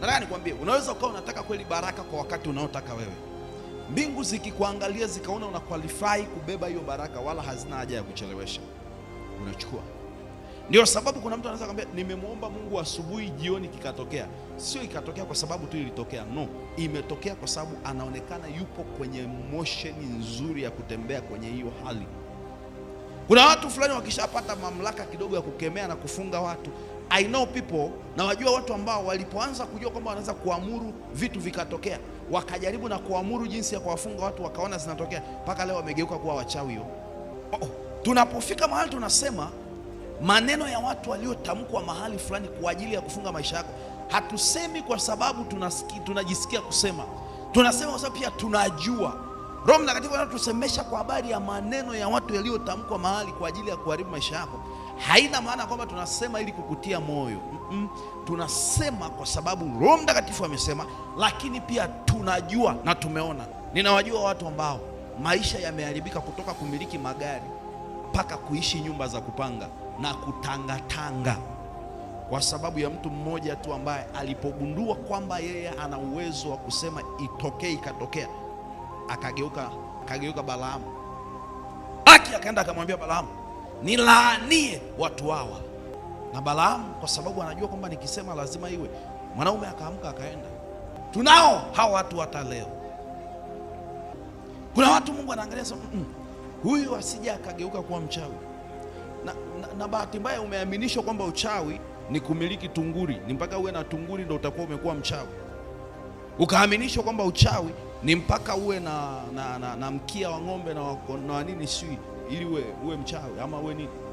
Nataka nikwambie, unaweza ukawa unataka kweli baraka kwa wakati unaotaka wewe. Mbingu zikikuangalia zikaona una qualify kubeba hiyo baraka, wala hazina haja ya kuchelewesha, unachukua. Ndio sababu kuna mtu anaweza kwambia, nimemwomba Mungu asubuhi, jioni kikatokea. Sio ikatokea kwa sababu tu ilitokea, no, imetokea kwa sababu anaonekana yupo kwenye motion nzuri ya kutembea kwenye hiyo hali. Kuna watu fulani wakishapata mamlaka kidogo ya kukemea na kufunga watu. I know people, na wajua watu ambao walipoanza kujua kwamba wanaweza kuamuru vitu vikatokea, wakajaribu na kuamuru jinsi ya kuwafunga watu, wakaona zinatokea, mpaka leo wamegeuka kuwa wachawi. Oh, tunapofika mahali tunasema maneno ya watu waliotamkwa mahali fulani kwa ajili ya kufunga maisha yako, hatusemi kwa sababu tunajisikia kusema, tunasema kwa sababu pia tunajua Roho Mtakatifu anatusemesha kwa habari ya maneno ya watu yaliyotamkwa mahali kwa ajili ya kuharibu maisha yako. Haina maana kwamba tunasema ili kukutia moyo. Tunasema kwa sababu Roho Mtakatifu amesema, lakini pia tunajua na tumeona. Ninawajua watu ambao maisha yameharibika kutoka kumiliki magari mpaka kuishi nyumba za kupanga na kutangatanga kwa sababu ya mtu mmoja tu ambaye alipogundua kwamba yeye ana uwezo wa kusema itokee ikatokea, akageuka Balaamu. Aki akaenda akamwambia Balaamu, nilaanie watu hawa. Na Balaamu kwa sababu anajua kwamba nikisema lazima iwe, mwanaume akaamka akaenda. Tunao hawa watu hata leo. Kuna watu Mungu anaangalia sema, huyu asije akageuka kuwa mchawi. Na bahati mbaya umeaminishwa kwamba uchawi ni kumiliki tunguri, ni mpaka uwe na tunguri ndio utakuwa umekuwa mchawi. Ukaaminishwa kwamba uchawi ni mpaka uwe na mkia wa ng'ombe na nini sijui ili uwe mchawi ama uwe nini.